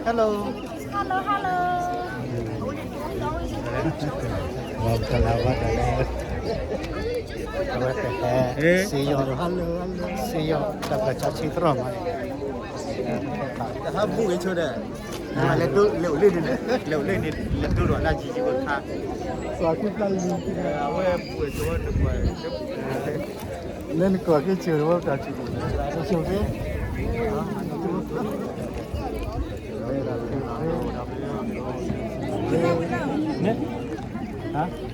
Hello. Hello, hello. ဝါတလါဝါတလါ အဝဲတဟဲ စ့ယီၤ စ့ယီၤ တၢ်ပှၤစီဆှံသရၣ်မး တဟးဘူးက့ၤဆိဒီး လဲၤဒိ လဲၤအိၣ်လၢန့ၣ် လဲၤအိၣ်လၢန့ၣ် လဲၤဒိဒီးနၢ်ကံကံဖိခါ အဝဲဘူးက့ၤဆိဝဲတပှၤ လၢနကွၢ်က့ၤဆိဝဲတၢ်ဆိ ဆိက့ၤ တနၣ်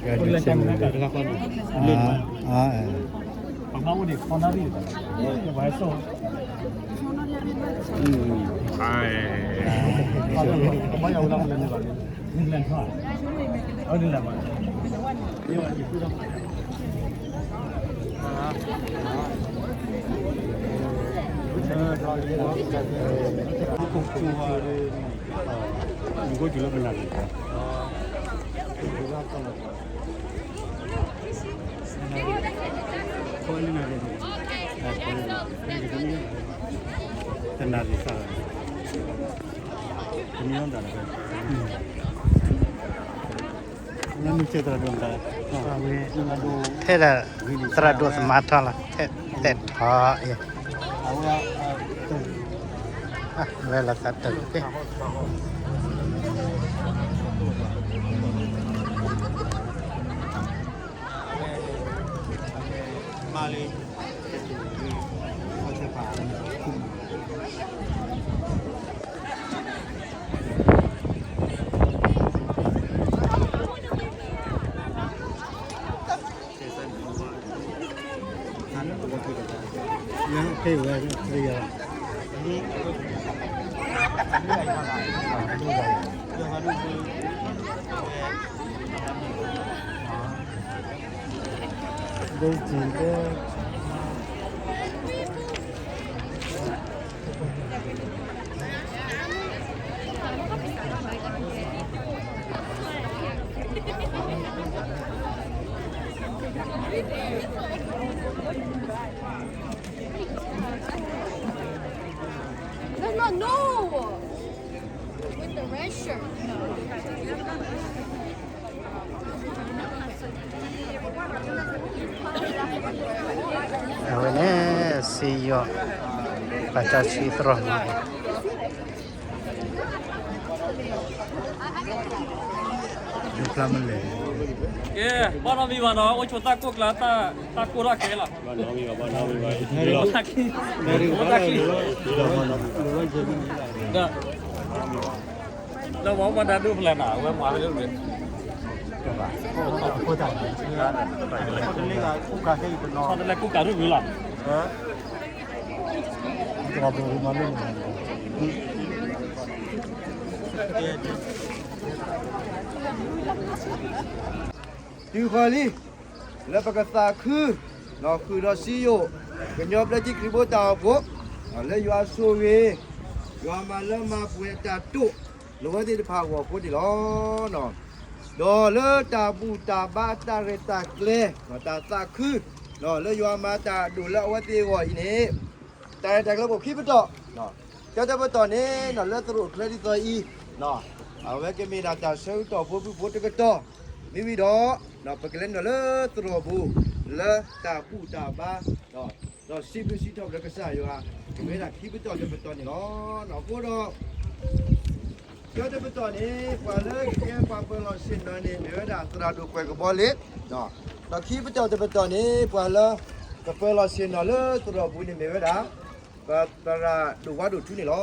ရံၣ်စၢ် တနံၤလီၤတၢ်တဖဲ လၢမုၢ်ဆ့ၣ်သရၣ်ဒိၣ်မတၤ ထဲဒၣ် သရၣ်ဒိၣ်သမါထီလီၤ ထဲတဲထီအံၤ ဝဲလီၤသးတၢ်တဖဲ မၤလံ ဒိၣ်ကံၢ်ကဲ No, no, no. With the red shirt. အဝဲန့ၣ် စ့ယီၤ ပှၤစီဆှံသရၣ်မး ဖျါမလဲၣ် ကဲ ဘၣ်နီတမံၤဘၣ်နီၤ အိၣ်ဆိးတၢ်ကိၢ်ကျါ တၢ်ကိၢ်ထီၣ်ကဲလီၤ ဘၣ်နီတမံၤဘၣ် ဘၣ်နီတမံၤဘၣ် ဘၣ်တၢ်ချံ ဒီး ဒီးဝဲပှၤဒါဒိၣ်ဖျဲးနၤ ဝဲမၤဝဲဒၣ် တလဲၤကူၣ်ကၤဒိၣ်မုၢ်လီၤ တုၤဃီၤလံ လၢပကသးခု ဒီးဃုာ်ဒီးစံယိၣ် ကညီဘျၢထံခရံာ်ဖိတၢ်အိၣ်ဖှိၣ် လၢယွၤဆိၣ်ဂ့ၤ ယွၤမၤလၢမၤပှဲၤတၢ်တိာ် လၢဝဲသ့ၣ်တဖၣ်အဂီၢ်အဃိန့ၣ်လီၤ. ဒီးလၢတၢ်ဘူၣ်တၢ်ဘါတၢ်ရဲၣ်တၢ်ကျဲၤ တၢ်သးခု လၢယွၤမၤတၢ်ဒိၣ်လၢအဝဲသ့ၣ်အဂီၢ်အံၤန့ၣ် တၢ်ရဲၣ်တၢ်ကျဲၤဖိခံပတီၢ် တၢတပတီၢ်န့ၣ် လၢသရိာ်ချၢဒ်သိးအံၤ အဝဲကမ့ၢ်ဒၣ်တၢ်ဆၢကတီၢ်ဖိဖုဖိတကတီၢ် မ့ၢ်ဝံၤဒီး ပကလဲၤနုာ်လီၤလၢသရိာ်ပူၤ လၢတၢ်ဘူၣ်တၢ်ဘါ ဒီးစံးဘျုးစံးထီၣ်ပတြၢၤကစၢ်ယွၤ ကမ့ၢ်ဒၣ်ခံပတီၢ်တပတီၢ်န့ၣ်လီၤ. အဃိဒီး တၢတပတီၢ်န့ၣ် ပှၤလၢကကဲပှၤပၢၤလီၢ်ဆ့ၣ်နီၤန့ၣ် မ့ၢ်ဝဲဒၣ်သရၣ်ဒိၣ်ကွဲးကဘီလ့ ဒီးခံပတီၢ်တပတီၢ်န့ၣ် ပှၤလၢကပၢၤလီၢ်ဆ့ၣ်နီၤလၢသရိာ်ပူၤန့ၣ် မ့ၢ်ဝဲဒၣ် ပသရၣ်ဒိၣ်ဝါဒိၣ်ထူန့ၣ်လီၤ.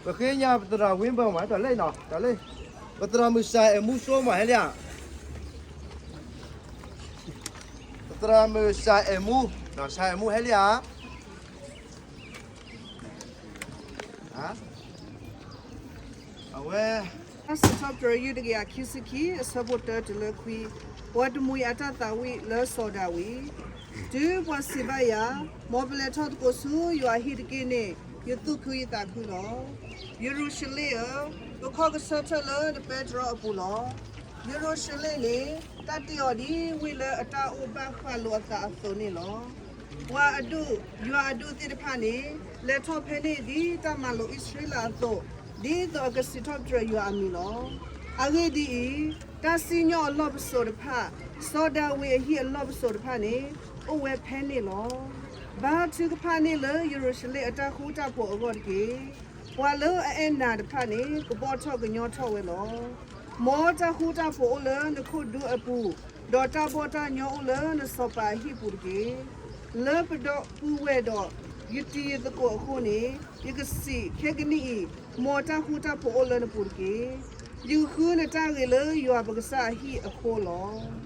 ပဃ့ညါပသရၣ်ဝ့ဘၢၣ်မး တၢ်လၢ တၢ်လၢ ပသရၣ်မုၣ်စၢ်အဲၣ်မူစိမး ဟဲလံဧါ. ပသရၣ်မုၣ်စၢ်အဲၣ်မူ စၢ်အဲၣ်မူဟဲလံဧါ. အဝဲ စံးထီၣ်ပတြၢၤ ယုၢ်တကယၤခံဆံခံ အဆၢဖိတၢတုၤလၢခွံ, ပှၤတမှံၤအတၢ်သးဝံၣ်လၢစီၤဒၤဝံး, တုၤပှၤစံးဘၣ်ယၤ, မ်ပလဲၤထီၣ်သကိးဆူယွၤအဟံၣ်တက့ၢ်န့ၣ် ယသူၣ်ခုယသးခုလီၤ. ယရူၤၡလ့ၣ်ဧၢ, ပခီၣ်ကဆၢထၢၣ်လၢနပဲတြီအပူၤလီၤ. ယရူၤၡလ့ၣ်န့ၣ် တၢ်တ့အီၤဒ်ဝ့ၢ်လၢအတၢ်အိၣ်ဘၣ်ဃးလိာ်အသးအသိးန့ၣ်လီၤ. ပှၤအဒူၣ်, ယွၤအဒူၣ်သ့ၣ်တဖၣ်န့ၣ် လဲၤထီၣ်ဖဲန့ၣ်ဒ်တၢ်မၤလိာ်အံၣ်စရ့လးအသိး, ဒ်သိးအကစံးထီၣ်ပတြၢၤယွၤအမံၤလီၤ. အဂ့ၢ်ဒ်အံၤ, တၢ်စံၣ်ညီၣ်အလီၢ်ပစိာ်တဖၣ်, စီၤဒၤဝံးအဟံၣ်အလီၢ်ပစိာ်တဖၣ်န့ၣ် အိၣ်ဝဲဖဲန့ၣ်လီၤ. ဘါထုကဖၣ်န့ၢ်လၢယရူၤၡလ့ၣ်အတၢ်ဃူတၢ်ဖိးအဂီၢ်တက့ၢ်. ပှၤလၢအအဲၣ်နၤတဖၣ်န့ၣ် ကဘီၣ်ထီၣ်ကညီထီၣ်ဝဲလီၤ. မ်တၢ်ဃူတၢ်ဖိးအိၣ်လၢနခိၣ်ဒူအပူၤ, ဒီးတၢ်ဘီၣ်တၢ်ညီအိၣ်လၢနစီၤပၤအဟံၣ်ပူၤတက့ၢ်. လၢပဒီပုၢ်ဝဲၢ်ဒီး ယတံၤယသကိးအဃိန့ၣ်, ယကစံးခဲကနံၣ်အံၤ, မ်တၢ်ဃူတၢ်ဖိးအိၣ်လၢနပူၤတက့ၢ်. ယကဃုနတၢ်ဂ့ၤလၢယွၤပကစၢ်အဟံၣ်အဃိလီၤ.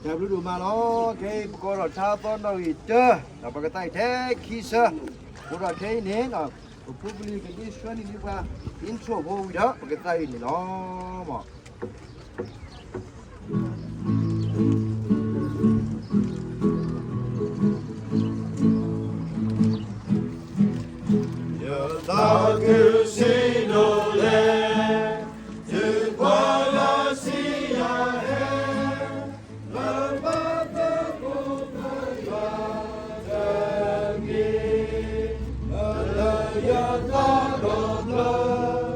တၢ်ဘျုးဒိၣ်မးလီၤ. ခဲအံၤပကအိးထီၣ်တၢ်သီၣ်နီၣ်ဂံၢ်တၢ, ဒီးပကသါအံၤထဲခံဆၢ, အဃိဒီးခဲအံၤန့ၣ်, ပဖိပလံၤကဒုးဆှၢန့ၢ်ဒံးပှၤ intro ဖိဝံၤဒီး ပကသါအံၤန့ၣ်လီၤ. ယသးခုစံဒိၣ်လဲၣ်, တုၤပှၤလၢစံယၤဟဲ, လၢဘၣ်သကိးပယွၤတက့ၢ်, လၢယသးဒီဖျၢၣ်,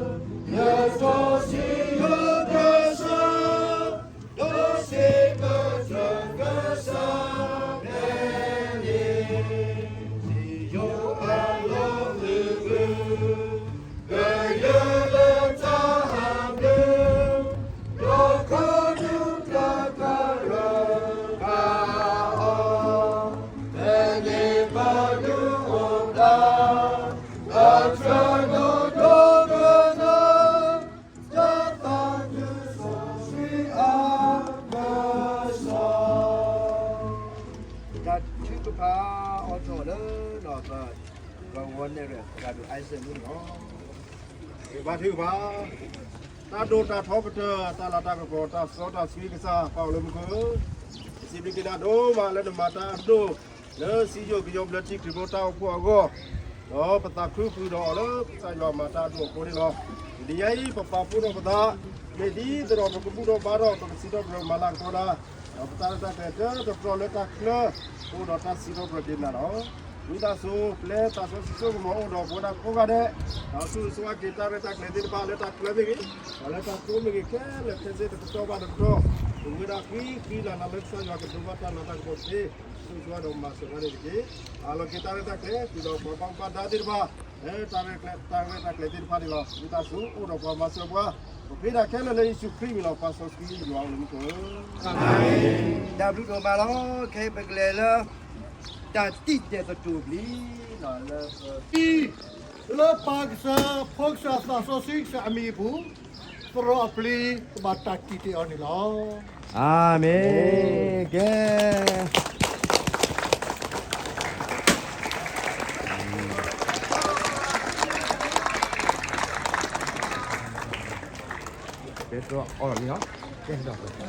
ယစီဆှံယကစၢ်, ဒီးစံးဘျုးကစၢ်ကစၢ်ဖဲန့ၣ်, စံယိၤအလီၢ်မုၢ်ဂုၢ်, ကယဲၢ်လၢတၢ်ဟးဘျုး, ဒီးခီဒုၣ်တၢ်ကရၢကၤအီၤ, ဖဲန့ၣ်ပဒုးအိၣ်ဘျၢ, အတၢ်ဒိၣ်ဒိၣ်ကနၣ် တၢ်သးခုစီဆှံအကစၢ်. တၢ်ထုကဖၣ်အိးထီၣ်လၢ ပဝီနဲၣ်ရဲၣ် ပှၤဒိၣ်အါစဲးမုၢ်လီၤ. ဘါထုကဖၣ်, တၢ်ဒိၣ်တၢ်ထီကတၢၢ် တၢ်လၤတၢ်ကပီၤ တၢ်စီတၢ်ဆှံကစၢ် ပၢ်အိၣ်လၢမူခိၣ်, ပစံးဘျုးက့ၤနၤဒိၣ်မးလၢနမၤတၢ်အဒိၣ် လၢစံယိၤကယီၤဘျၢထံခရံာ်ဖိတၢ်အိၣ်ဖှိၣ်အဂီၢ်, ဒီးပသးခုဃုာ်ဒီးအီၤလၢကစၢ်ယွၤမၤတၢ်အဒိၣ်အဃိန့ၣ်လီၤ. တနံၤညါအံၤ ပပာ်ဖှိၣ်ထီၣ်ပသး, မ့ၢ်ဒ်သိးဒီးပကဘူၣ်ထီၣ်ဘါထီၣ် ပကစံးထီၣ်ပတြၢၤမၤလၤကပီၤနၤ, ဒီးပတၢ်ရဲၣ်တၢ်ကျဲၤတၢတဖျၢၣ်လၢတၢ်ချၢ, အိၣ်ဒီးတၢ်စံးထီၣ်ပတြၢၤက့ၤနၤလီၤ. ဝံသးစူၤ ပျဲသးစီဆှံစိကမီၤအိၣ်ဒီးပဝဲဒၣ်ကိးဂၤဒဲး, ဒီးဆူၣ်ဆိၣ်ဂ့ၤက့ၤတၢ်ရဲၣ်တၢ်ကျဲၤသ့ၣ်တဖၣ်လၢတၢ်ချၢမ့ၢ်ဂ့ၤ, ဒီးလၢတၢ်ကိးမ့ၢ်ဂ့ၤ ခဲလၢာ်ခဲဆ့တကတီၢ်ဘၣ်တကတီၢ်, ပဝဲဒၣ်ဃံဃံလၤလၤလၢကစၢ်ယွၤကဒိးဘၣ်တၢ်လၤတၢ်ကပီၤတက့ၢ်. ဆူၣ်ဆိၣ်ဂ့ၤဒီးမၤစၢၤဝဲန့ၣ်တက့ၢ်. အလီၢ်က့ၤတၢ်ရဲၣ်တၢ်ကျဲၤ ဃုာ်ဒီးပှၤဘၣ်မူဘၣ်ဒါသ့ၣ်တဖၣ်, လၢတၢ်ရဲၣ်တၢ်ကျဲၤသ့ၣ်တဖၣ်န့ၣ်လီၤ. ဝံသးစူၤ အိၣ်ဒီးပှၤမၤစၢၤပှၤ, ပဃ့တၢ်ခဲလၢာ်လၢယ့ၣ်ၡူးခရံာ်အမံၤလီၤ. ပၢ်စီဆှံယွၤအိၣ်လၢမူခိၣ်ဧၢ, တၢ်ဘျုးဒိၣ်မးလီၤ. ခဲအံၤပကလဲၤလၢ တၢ်တံာ်တဲာ်သတူၢ်ပျံၤလီၤလၢ လၢပၢ်ကစၢ်, ဖိကစၢ်, သးစီဆှံကစၢ်အမံၤအပူၤ, သရိာ်အပျံၤ ကဘၣ်တၢ်တံာ်တဲာ်အီၤန့ၣ်လီၤ. အၤမ့ၣ်, ကဲ ကဲ သရိာ်အီၤလီၤမ့ၢ်လီၤ, ကဲ သရိာ်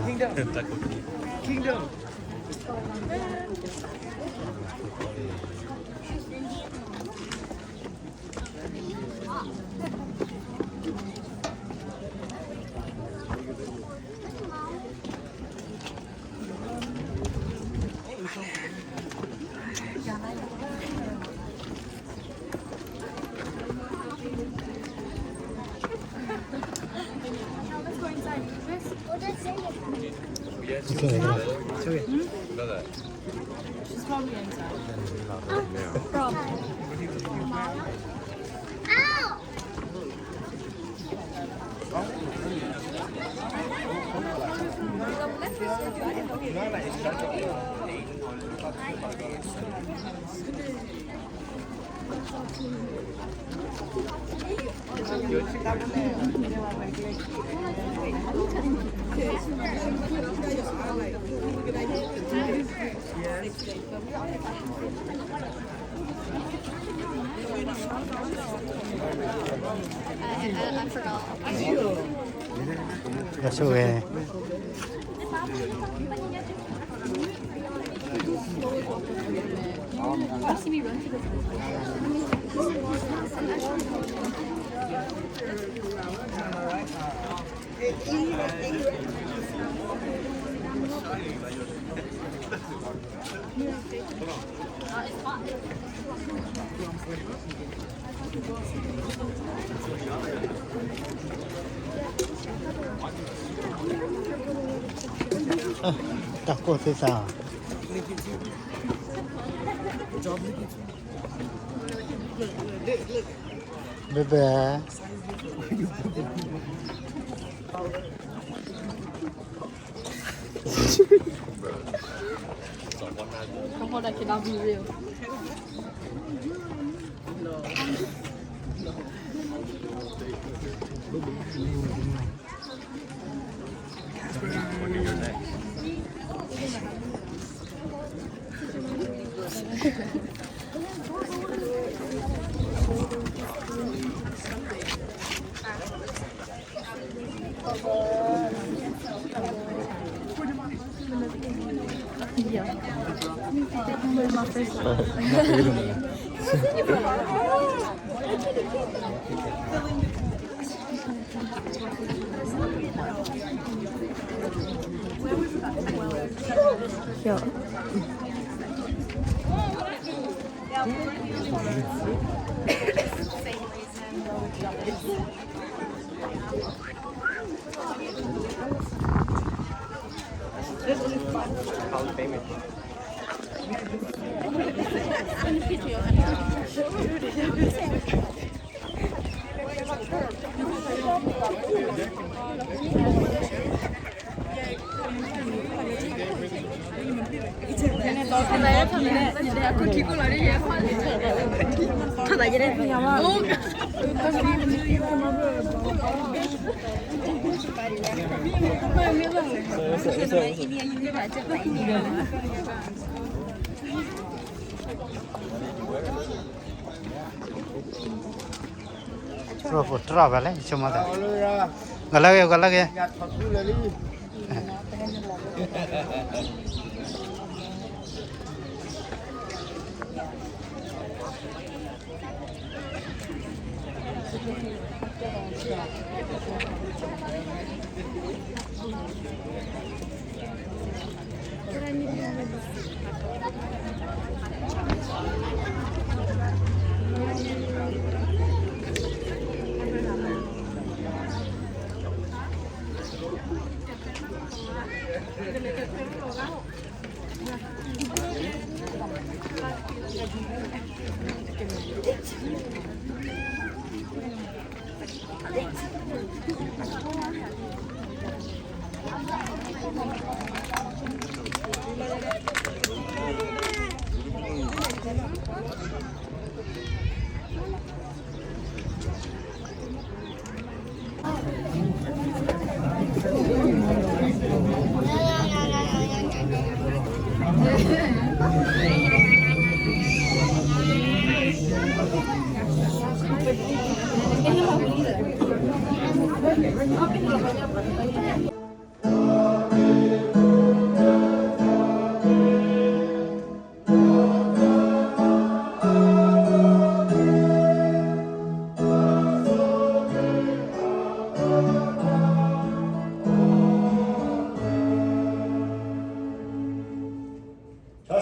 Kingdom. Kingdom. She's probably inside. Ow! Tacos သ့ၣ်သၣ်, ဘဲဘဲ. Come on, I cannot be real.တြီၢ်ဖိတြီၢ်ဘၣ်လဲၣ် ယဆိကမိၣ်သး, ဂီၤလၢဂ့ၤ ဂီၤလၢဂ့ၤ.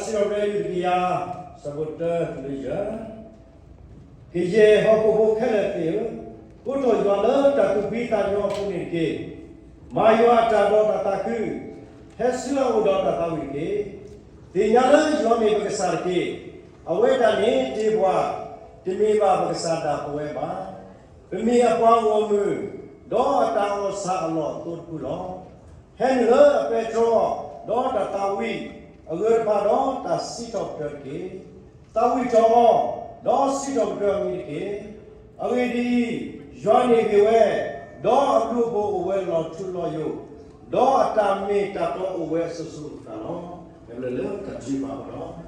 Celebrate ယုၢ်တကယၤ, ဆၢဖိတၢ တုၤလၢယဲၢ်. ကယဲၢ်ဟီၣ်ခိၣ်ဖိခဲလၢာ်သ့ၣ်ဧၢ, ကိးထီၣ်ယွၤလၢတၢ်သူၣ်ဖှံသးညီအပူၤန့ၣ်တက့ၢ်. မၤယွၤအတၢ်ဒီးတၢ်သးခု, ဟဲဆူအအိၣ်ဒီးတၢ်သးဝံၣ်တက့ၢ်. သ့ၣ်ညါလၢယွၤမ့ၢ်ပကစၢ်တက့ၢ်. အဝဲဒၣ်န့ၣ်တ့ၢ်ပှၤ, တမ့ၢ်ဘၣ်ပကစၢ်ဒၣ်ပဝဲဘၣ်. ပမ့ၢ်အပှၤဂီၢ်မုၢ်, ဒီးအတၢ်အီၣ်ဆၣ်အလီၢ်အသိတဖုလီၤ. ဟဲနုာ်လၢအပဲတြီ, ဒီးတၢ်သးဝံၣ်အဂၢၢ်တဖၣ်ဒီးတၢ်စံးထီၣ်ပတြၢၤတက့ၢ်. သးဝံၣ်ထီၣ်အီၤ, ဒီးစံးထီၣ်ပတြၢၤအမံၤတက့ၢ်. အဂ့ၢ်ဒ်အံၤ, ယွၤန့ၣ်ဂ့ၤဝဲ, ဒီးအဘျုးအဖှိၣ်အိၣ်ဝဲလီၤထူလီၤယိာ်, ဒီးအတၢ်မ့ၢ်တၢ်တီအိၣ်ဝဲအစိၤစိၤအဃၣ်ဃၣ်လီၤ. ပလၢလၢတၢ်ထုကဖၣ်အီၤလီၤ.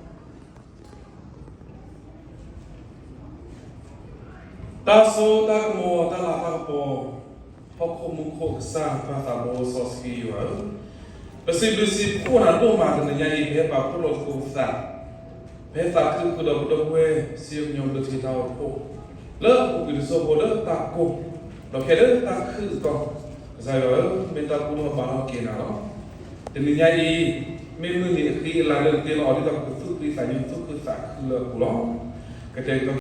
တၢ်စိတၢ်ကမီၤတၢ်လၤတၢ်ကပီၤ, ဟီၣ်ခိၣ်မူခိၣ်ကစၢ်ပၢ်သးဘိစီဆှံယွၤဧၢ, ပစံးဘျုးစံးဖှိၣ်နၤဒိၣ်မးတနံၤညါအံၤ ပဟဲပာ်ဖှိၣ်လီၤသကိးပသး, ပဟဲသးခုဃုာ်ဒီးပဒီပုၢ်ဝဲၢ် စံယိၣ်ကညီဘျၢထံတၢ်အိၣ်ဖှိၣ်, လၢအပူၤကွံာ်တစိၢ်ဖိလၢတၢ်ကိၢ်, ဒီးခဲလၢာ်တၢ်ခုၣ်အကတီၢ်, ကစၢ်ယွၤဧၢ, မ့ၢ်တၢ်ဘူၣ်ထီၣ်ဘါထီၣ်က့ၤနၤလီၤ. တနံၤညါအံၤ, မ့ၢ်မုၢ်နံၤအဃံအလၤလၢနတ့လီၤအီၤ ဒ်သိးပကသူၣ်ဖှံသးညီသူၣ်ခုသးခုလၢအပူၤလီၤ. ကတဲာ်ကတီၤ